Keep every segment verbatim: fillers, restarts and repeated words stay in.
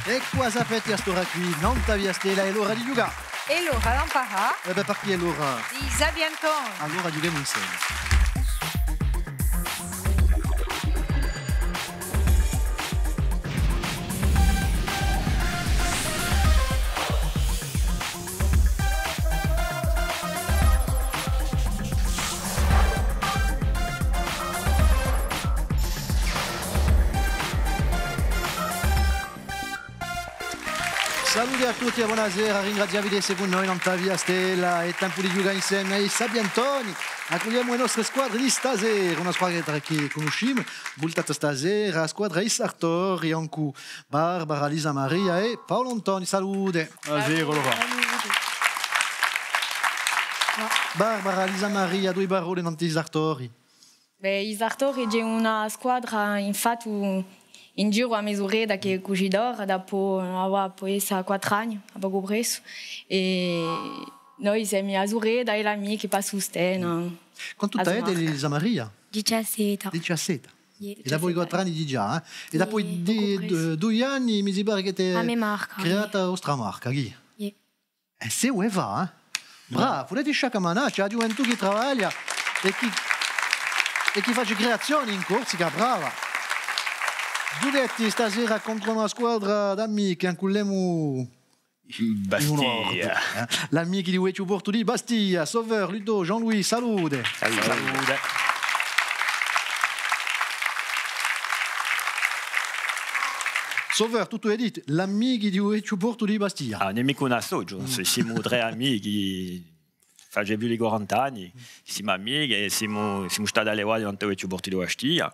È quì, sapete, à st'ora quì, nant'à Via Stella, hè l'ora di ghjucà. Hè l'ora d'amparà. È bè, perchè hè l'ora? Di Sapientoni. Allora ghjuchemu inseme. Salute à tutti è bonasera, ringraziavvi d'esse cù noi nant'à Via Stella, hè tempu di ghjucà inseme à i Sapientoni. Accugliemu e nostre squadre di stasera, una squadra chì cunniscimu, vultata stasera, a squadra I Sartori, incù Barbara, Lisa Maria è Paulu Antoni. Salute. Bonasera, allora. Barbara, Lisa Maria, duie parolle nant'à i Sartori. Bè, i Sartori hè una squadra, infatti, in giru à Mesuredda chì hè cucidora, dapoi, avà, pò esse quattru anni, à pocu pressu. È noi semu a surella è l'amichi pà sustena. Quantu t'avete, Lisa Maria? Diciassette. Diciassette. Iè. È dapoi quattru anni digià, eh? È dapoi dui, dui anni mi si pare chì avete creatu a vostra marca, chì? Iè. È sì, hè vera, eh? Brava, pudete sciaccamanà, ci hè a ghjuventù chì travaglia è chì, è chì face creazioni in Corsica, brava. Ghjucheti stasera contru una squadra d'amichi, ancu l'emu Bastia. L'amichi di u vechju portu di Bastia, Sauveur, Ludo, Jean-Louis, salute. Salute. Sauveur, tuttu hè dittu, l'amichi di u vechju portu di Bastia. Ah, ùn hè micca un associu, simu trè amichi, face più di quaranta anni, simu amichi è simu, simu stati allevati nant'à u vechju portu di Bastia.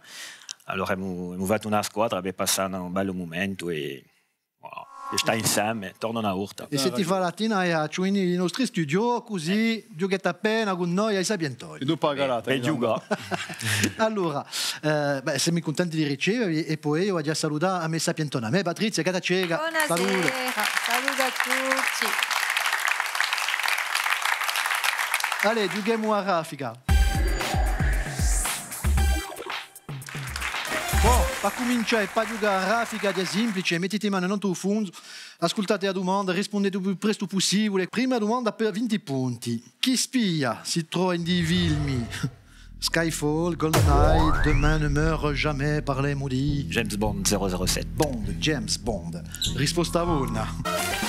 Allora emu, emu fattu una squadra per passà un bellu mumentu è voilà. È stà inseme, torna una volta. È s'è ti fà a latina è à ghjunghje in i nostri studio, cusì ghjucheti appena cù noi à i Sapientoni. È dopu a calata, per ghjucà. Allora, eh, bè, semu cuntenti di ricevevvi è po eiu aghju à salutà a me sapientona, a me Patrizia Gattaceca. Bonasera, salute à tutti. Allez, ghjuchemu à raffica. Bon, pà cumincià è pà ghjucà à raffica hè simplice, mettite e mani nantu à u fungu, ascultate a dumanda, rispundete u più prestu pussibule. Prima dumanda per vinti punti. Chì spia si trova in i filmi Skyfall, GoldenEye, Demain ne meurt jamais, parlemu di James Bond zero zero sette. Bond, James Bond. Risposta bona.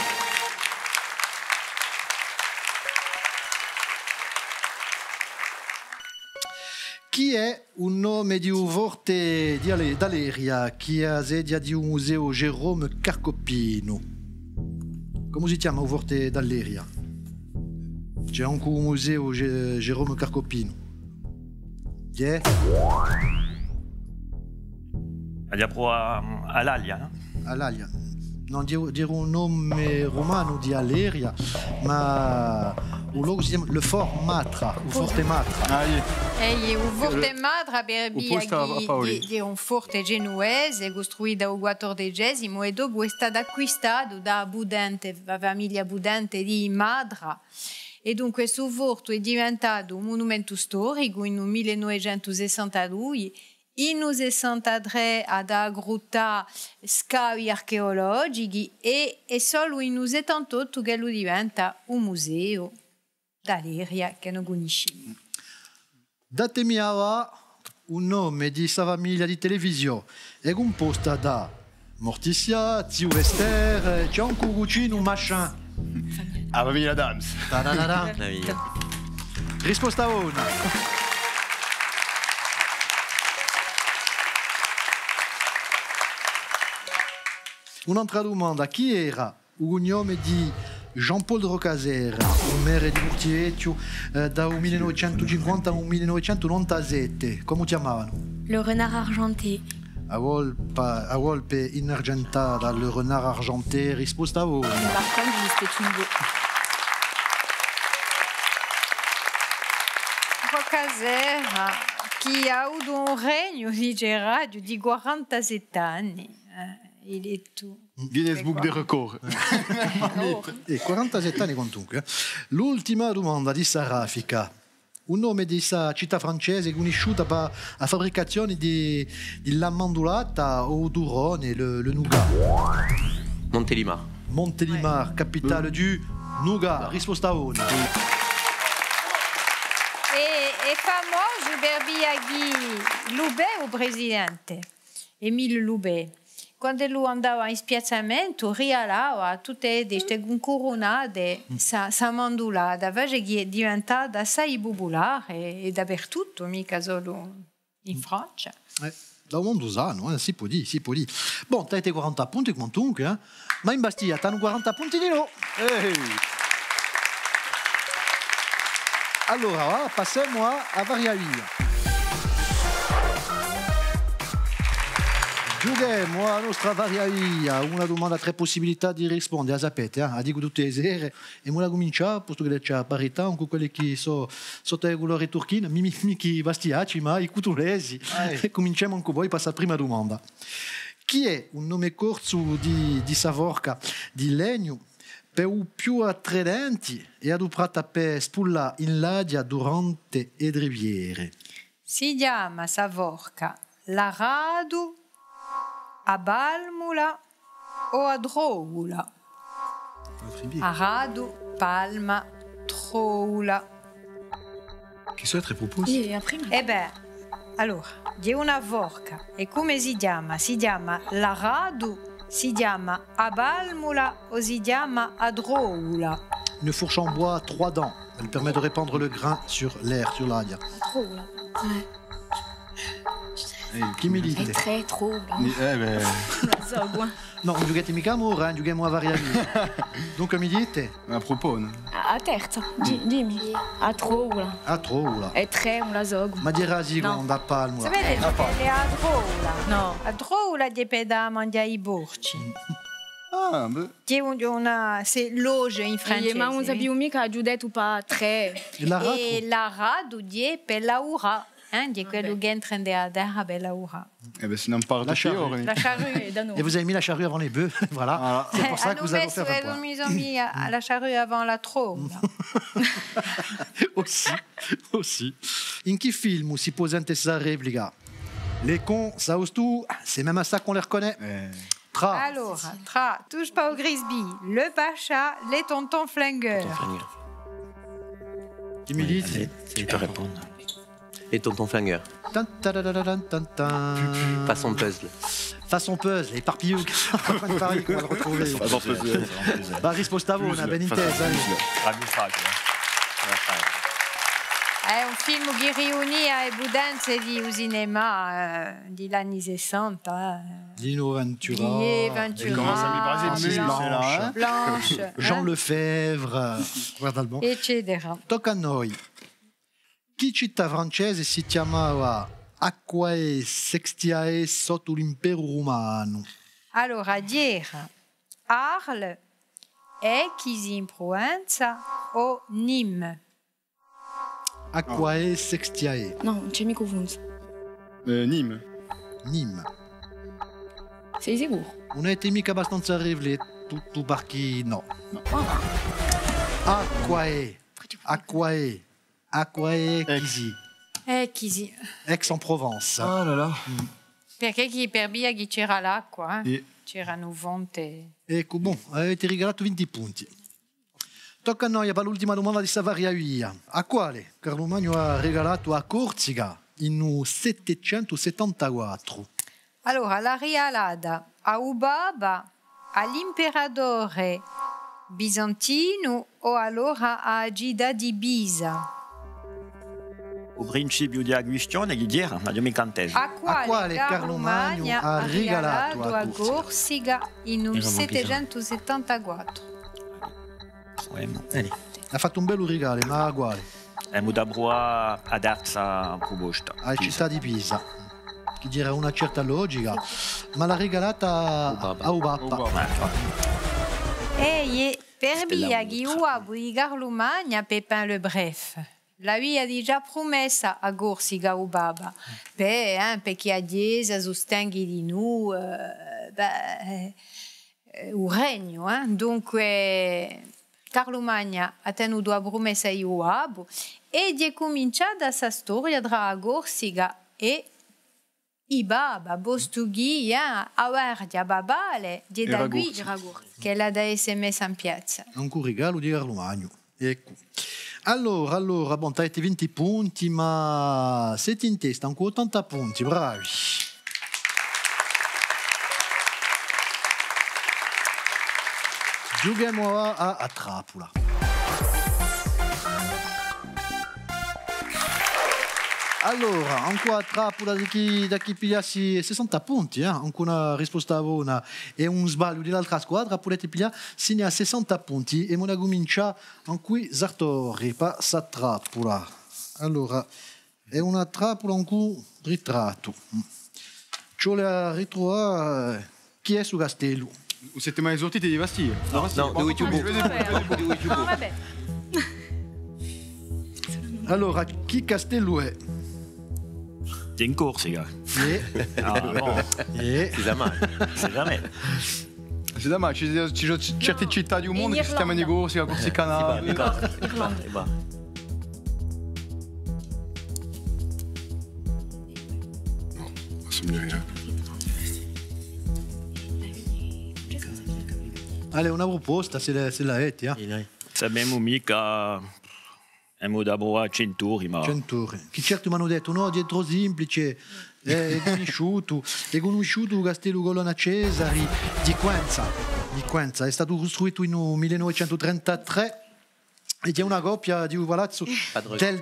Chì hè u nome di u forte di Ale-, d'Aleria, chì hè a sedia di u museu Jérôme Carcopino? Cumu si chjama u forte d'Aleria? Ci hè ancu u museu Jé-, Jérôme Carcopino. Iè? Aghju da pruvà à l'Alia, nò? À l'Alia. Nò, dì, dì un nome rumanu di Aleria, ma u locu si chjama le Fort Matra, u Forte Matra. Ah, iè. Eh, iè, u Forte Matra, per via di, di, di un forte genuvese custruitu à u quattordecesimu è dopu hè statu acquistatu da a putente, a famiglia putente di Matra. È dunque stu fortu hè diventatu un munumentu storicu in u mille novecentu sessantadui. In u sessantatrè hà da aggruttà scavi archeologichi è hè solu in u settantottu ch'ellu diventa u museu d'Aleria chì no cunniscimu. Datemi avà u nome di sta famiglia di televisiò. Hè cumposta da Morticia, Ziu Vester, eh, ci hè ancu u cucinu Machin. A famiglia Addams. Ta-da-da-da. Famiglia. Risposta bona. Un'altra dumanda, chì era u cugnome di Jean-Paul de Rocazère, u merre di Portivechju, eh, da u mille novecentu cinquanta à u mille novecentu novantasette? Cumu u chjamavanu? Le renard argenté. A volpe, a volpe inargentata, le renard argenté, risposta bona. Par contre, j'étais tout beau. Rocazère, chì hà avutu un regnu litterariu di quarantasette anni. Eh, elettu. Guinness Book des Records. È quarantasette anni quantunque, eh. L'ultima dumanda di sta raffica. U nome di sta cità francese cunnisciuta pà a fabbricazione di, di l'amandulata o u turrone, le, le nougat. Montélimar. Montélimar, capitale du Nougat. Risposta bona. Hè, hè famosu per via di Loubet, u presidente, Émile Loubet. Quand'ellu andava in spiazzamentu, rigalava à tutte e teste incurunate sta, sta mandulata, face chì hè diventata assai pupulare è dapertuttu, micca solu in Francia. Eh, da u mondu sanu, eh, si pò dì, si pò dì. Bon, t'avete quaranta punti, quantunque, eh? Ma in Bastia t'anu quaranta punti dinò. Ehi! Allora, và, passemu à, à Varia Via. Ghjuchemu à a nostra Varia Via, una dumanda, trè pussibilità di risponde, a sapete, eh? A dicu tutte e sere, è emu da cumincià, postu chì ci hè a parità, cù quelli chì sò sottu à e culore turchine, micca, micca i bastiacci, ma i cutulesi. Ah, eh. È cuminciemu cù voi, passa a prima dumanda. Chì hè u nome corsu di, di sta forca di legnu, per u più attraenti, è aduprata per spullà in l'aghja durante e driviere? Si chjama sta forca l'aratu, a palmula o a troula? Aratu, palma, troula. Quelles sont les trè pruposte? Iè, a prima. Eh bè, allora, ghjè una forca, è cumu si chjama? Si chjama l'aratu, si chjama a palmula o si chjama a troula? Une fourche en bois à trois dents. Elle permet de répandre le grain sur l'air, sur l'aghja. A troula. Eh. Eh, chì mi dite? Hè trè troula. Eh bè. Ùn la sò, guà. Nò, ùn ghjucheti micca à mora, eh, ghjuchemu à Varia Via. Dunque mi dite? A prupone. A, a terza, di-, dimmi. A troula. A troula. Hè trè, ùn la sò. Ma dirà a siconda, a palmula. Sapete ciò ch'ella hè a troula? Nò. A troula hè per dà à manghjà à i porci. Ah, bè. Chì hè un, una, c'est loge in francese. Eh, ma ùn sapiu micca, aghju dettu pà trè. È l'aratu? È l'aratu hè per lavurà, eh, hè quellu chì entra in a terra per lavurà. Eh bè, si n'imparate. La charrue. La charrue. Eh, da noi. Et vous avez mis la charrue avant les bœufs, voilà. Voilà. C'est pour ça que vous avez offert un point. Eh, anu messu, anu messu a charrue avant la troula. Aussi, aussi. In chì filmu si pò sente sta replica? Les cons, ça ose tout, c'est même à ça qu'on les reconnaît. Eh. Trà. Allora, trà Touche pas au Grisby, Le Pacha, Les Tontons Flingueurs. Tonton Flingueur. Chì mi dite? Allez, tu peux répondre. Les Tontons Flingueurs. Tan, tararararan, tan, tan. Façon puzzle. Façon puzzle, éparpillé, on va le retrouver. Façon puzzle. Bah, risposta bona, ben intesa, eh. Hè un filmu chì riunia e putenze di u cinema, eh, di l'anni sessanta, eh. Lino Ventura. Lino Ventura. È cumu s'appella? Blanche. Blanche, Jean Lefebvre, guarda un pò. Eccetera. Tocca à noi. Chì cità francese si chjamava Aquae Sextiae sottu l'imperu rumanu? Allora, ghjera Arles, Èchisi in Pruvenza o Nîmes? Aquae Sextiae. Nò, ùn ci hè micca u funzu. Eh, Nîmes. Nîmes. Sì sicuru? Ùn avete micca abbastanza riflettutu, parchì nò. Aquae, Aquae, Aquae Èchisi. Èchisi. Aix-en-Provence. Ah là là. Perchè chì, per via chì c'era l'acqua, eh? Iè. C'eranu fonte. Eccu, bon, avete rigalatu vinti punti. Tocca à noi, per l'ultima dumanda di sta Varia Via. À quale Carlu Magnu hà rigalatu a Corsica in u settecentu settantaquattru? Allora, l'hà rigalata à u Papa, à l'imperatore bizantinu o allora à a cità di Pisa? U principiu di a quistione chì era? Ùn l'aghju micca intesu. À quale Carlu Magnu hà rigalatu a Corsica in u settecentu settantaquattru? Allez. Hà fattu un bellu rigalu, ma à quale? Emu da pruvà a terza pruposta. À a cità di Pisa, chì era una certa logica, ma l'hà rigalata à u Papa. À u Papa. È, è per via chì u babbu di Carlu Magnu, Pépin le Bref, l'avia digià prumessa a Corsica à u Papa, per, eh, perchè a Chjesa sustenghi dinù, eh, bè, eh, eh, u regnu, eh. Dunque, Carlu Magnu hà tenutu a prumessa di u babbu, è hè cuminciata sta storia trà a Corsica è I babba, postu chì, eh, a guardia papale, hè da quì ch'ella hà da esse messa in piazza. Ancu un rigalu di Carlu Magnu. Eccu. Allora, allora, bon, t'avete vinti punti, ma site in testa, ancu ottanta punti, bravi. Ghjuchemu à, à, à trappula. Allora, ancu a trappula di chì, da chì pigliassi sessanta punti, eh? Ancu una risposta bona è un sbagliu di l'altra squadra, pudete piglià sinu à sessanta punti. È emu da cumincià ancu Sartori pà sta trappula. Allora, hè una trappula ancu ritrattu. Ci vole à ritruvà, eh, chì hè stu castellu? Ùn site mai surtiti di Bastia? Nò, nò, di Bastia. Nò, vabbè. Allora, chì castellu hè? Hè in Corsica. Iè. Ah, nò. Iè. Si sà mai. Si sà mai. Si sà mai, ci, ci sò certi cità di u mondu chì si chjamanu Corsica, Corsica. Irlanda. Nò, ùn sò micca. Allez, una pruposta, s'è l'avete, eh. Sapemu micca, emu da pruvà Centuri, ma... Centuri. Chì certi m'anu dettu, nò, hè troppu simplice, hè, hè cunnisciutu, hè cunnisciutu u castellu Colonna Cesari di Quenza. Di Quenza. Hè statu custruitu in u mille novecentu trentatrè. È hè una copia di u palazzu del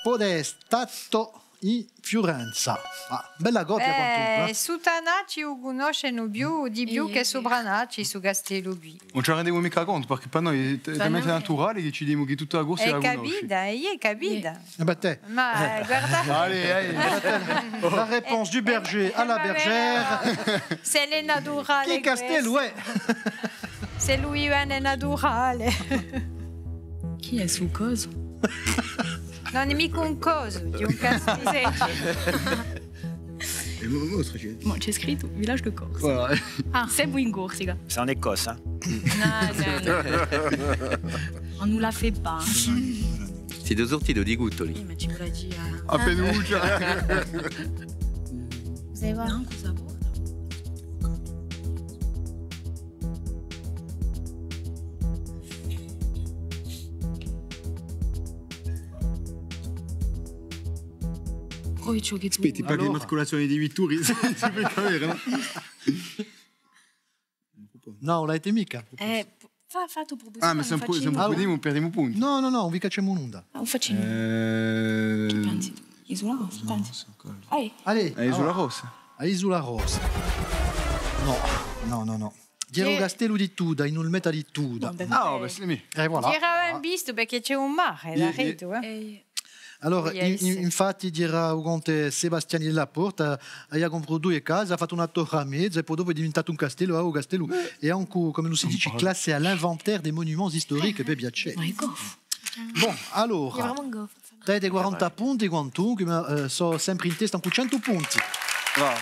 Podestato in Fiurenza. Ah, bella copia quantunque, eh. Suttanacci u cunnoscenu più, di più chè Supranaci, stu castellu quì. Ùn ci rendimu micca contu, perchè pà noi hè talmente naturale chì ci dimu chì tutta a Corsica a cunnosce. Hè capita, hè capita. Eh bè, tè. Ma, eh, guarda. Allez, allez. La réponse du berger à la bergère. S'ellu hè naturale. Chì castellu hè? S'ellu vene naturale. Chì hè stu cosu? Ùn hè micca un cosu, hè un castellu. È mo, mo, c'hè... Bon, c'hè scrittu village de Corse. Voilà. Ah, simu in Corsica. C'est en Écosse, hein. Nò, nò, nò. On nous la fait pas. Site surtiti di Cuttoli. Eh, ma ci vole à dì, eh. Appinuccia. Vous allez voir. Nancu a porta. Poi ciò chì tù... Aspetti, parli di immatriculazione di vitture, si pò capì, nò? Nò, ùn l'avete micca. Eh, p-, fà, fà a to prupusione. Ah, ma s'è ùn pudimu, perdimu punti. Nò, nò, nò, ùn vi cacciemu nunda. Ah, ùn faccimu. Eh, chì pensi tù? Isula Rossa, pensi? Allez. Allez. Eh, Isula Rossa. À Isula Rossa. Nò, nò, nò, nò. Era u castellu di Tudda, in Olmeta di Tudda. Ah, bè, sì, mì. Eh, voilà. Era ben vistu, perchè ci hè un mare, daretu, eh. Allora, in-, in-, infatti, era u conte Sebastiani della Porta, avia compratu duie case, hà fattu una torra à mezu, è po dopu hè diventatu un castellu, ah, u castellu, è ancu, cum'ellu si dice, classé à l'inventaire des monuments historiques, per piacè. Ma hè goffu. Bon, allora, t'avete quaranta punti quantunque, ma, eh, sò sempre in testa cù centu punti. Bravo.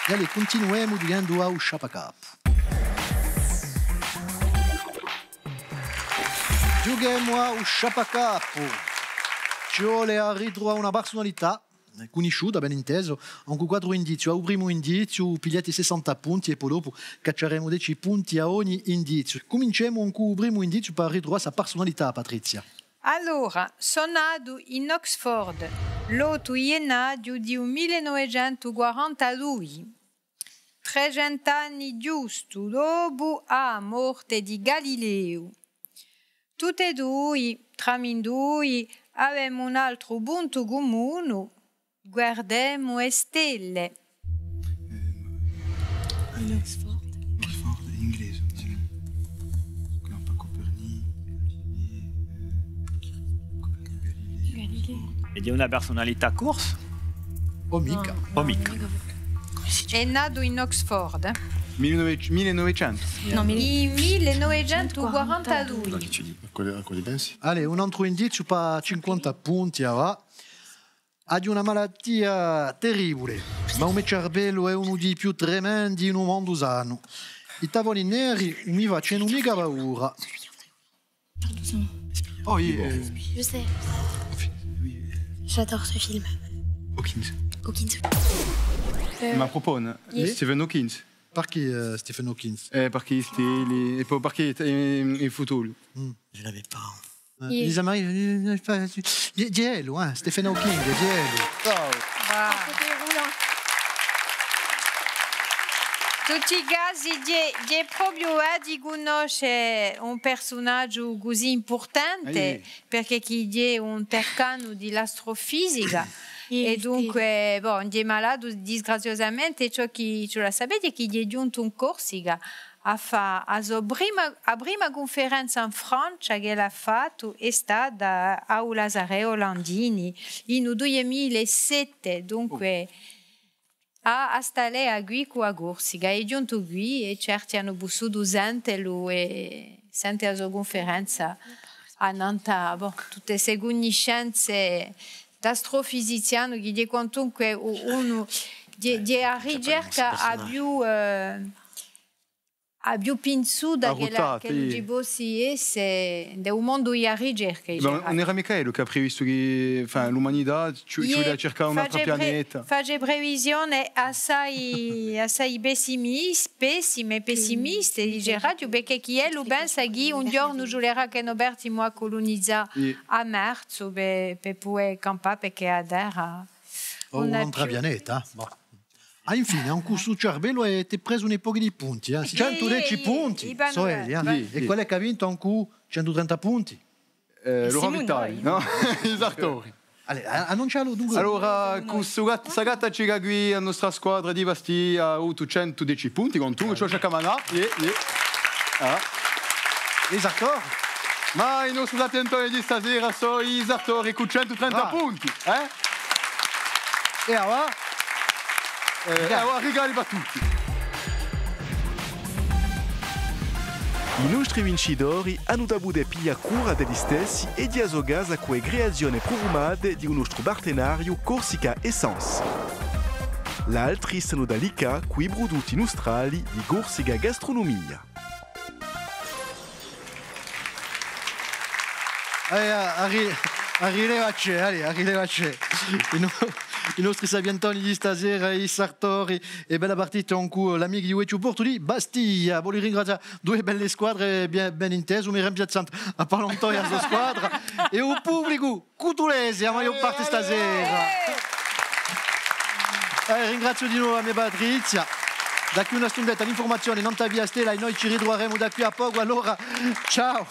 È allez, cuntinuemu ghjuchendu à u sciappacapu. Ghjuchemu à u sciappacapu. Ci vole à ritruvà una persunalità cunnisciuta, ben intesu, ancu quattru indizi. À u primu indiziu pigliate sessanta punti è po dopu cacciaremu deci punti à ogni indiziu. Cuminciemu ancu u primu indiziu per ritruvà sta persunalità, Patrizia. Allora, sò natu in Oxford, l'ottu ghjennaghju di u mille novecentu quarantadui. Trecentu anni ghjustu dopu à a morte di Galileu. Tutt'è dui, tramindui, avemu un altru puntu cumunu, guardemu e stelle. Eh, Oxford. Oxford hè inglese, mi sembra. Quellu un pò Copernic, eh, Copernic, Galileo. Galileo. È hè una persunalità corsa? O micca. O micca. Hè natu in Oxford, eh. Mille nove-, mille novecentu. Nò, mille... In mille novecentu quarantadui. À quale, à quale pensi? Allez, un altru indiziu per cinquanta punti, avà. Aghju una malatia terribule, ma u me cerbellu hè unu di i più tremendi in u mondu sanu. I tavuli neri ùn mi facenu micca paura. Parle doucement. Oh, il est, euh, je sais. Oui, euh. J'adore ce film. Hawkins. Hawkins. Ma propone, Stephen Hawkins. Perchè, eh, Stephen Hawkins? Eh, perchè i steli, è po perchè hè, hè, hè futuri. Je l'avais pas. Eh, Lisa Marie, eh, eh, eh, di-, di ellu, eh, Stephen Hawking, di ellu. Bravo. Tutti i casi, hè, hè propiu, eh, di cunnosce un persunagiu cusì impurtante, perchè chì hè un tercanu di l'astrofisica. È dunque, bon, hè malatu disgraziosamente, ciò chì, ciò la sapete, chì hè ghjuntu in Corsica à fà a so prima, a prima cunferenza in Francia ch'ellu hà fattu hè stata à u Lasarettu Landini in u dui mila è sette, dunque, hà, hà stallatu quì cù a Corsica, hè ghjuntu quì è certi anu pussutu sentelu è sente a so cunferenza annant'à, bon, tutte ste cunniscenze d'astrofisizianu chì hè quantunque u-, unu, hè, hè a ricerca a più, eh, a più pinzuta ch'ella, ch'ella ci possi esse in u mondu di a ricerca, diceraghju. Ma ùn era micca ellu chì hà previstu chì, enfin, l'umanità ci, ci vulia à circà un altru pianeta. Face previsione assai, assai pessimis-, pessime, pessimiste, diceraghju, perchè chì ellu pensa chì un ghjornu ci vulerà chì no partimu à culunizà à Marsu per, per pudè campà, perchè a Terra ùn hè più. Un altru pianeta, eh? Bon. Ah, infine, ancu stu ciarbellu, eh, t'hè presu un pocu di punti, eh. Centu deci punti, sò elli, eh. È quale hè chì hà vintu ancu centu trenta punti? Eh, Laurent Vitali, nò? I Sartori. Allez, a-, annuncialu dunque. Allora, cù stu gat-, sta gatta ci hè quì a nostra squadra di Bastia, hà avutu centu deci punti, quantunque, ciò ci hè chè manà. Iè, iè. Ah. I Sartori. Ma i nostri sapientoni di stasera sò i Sartori cù centu trenta punti, eh? È avà? Eh, è avà rigali per tutti. I nostri vincitori anu da pudè piglià cura d'elli stessi è di a so casa cù e creazione prufumate di u nostru partenariu Corsica Essence. L'altri s'anu da liccà cù i prudutti nustrali di Corsica Gastronomia. Allez, arri-, arrivacci, allez, arrivacci. I no-, i nostri sapientoni di stasera, i Sartori, è bella partita ancu l'amichi di u Vechju Portu di Bastia. Vogliu ringrazià duie belle squadre, ben, ben intesu, mi rimpiazzandu à Paul Antonio è a so squadra, è u publicu cutulese, a maiò parte stasera. Eh, ringraziu di novu a me Patrizia. Da quì à una stundetta l'infurmazione nant'à Via Stella è noi ci ritruveremu da quì à pocu, allora, ciao.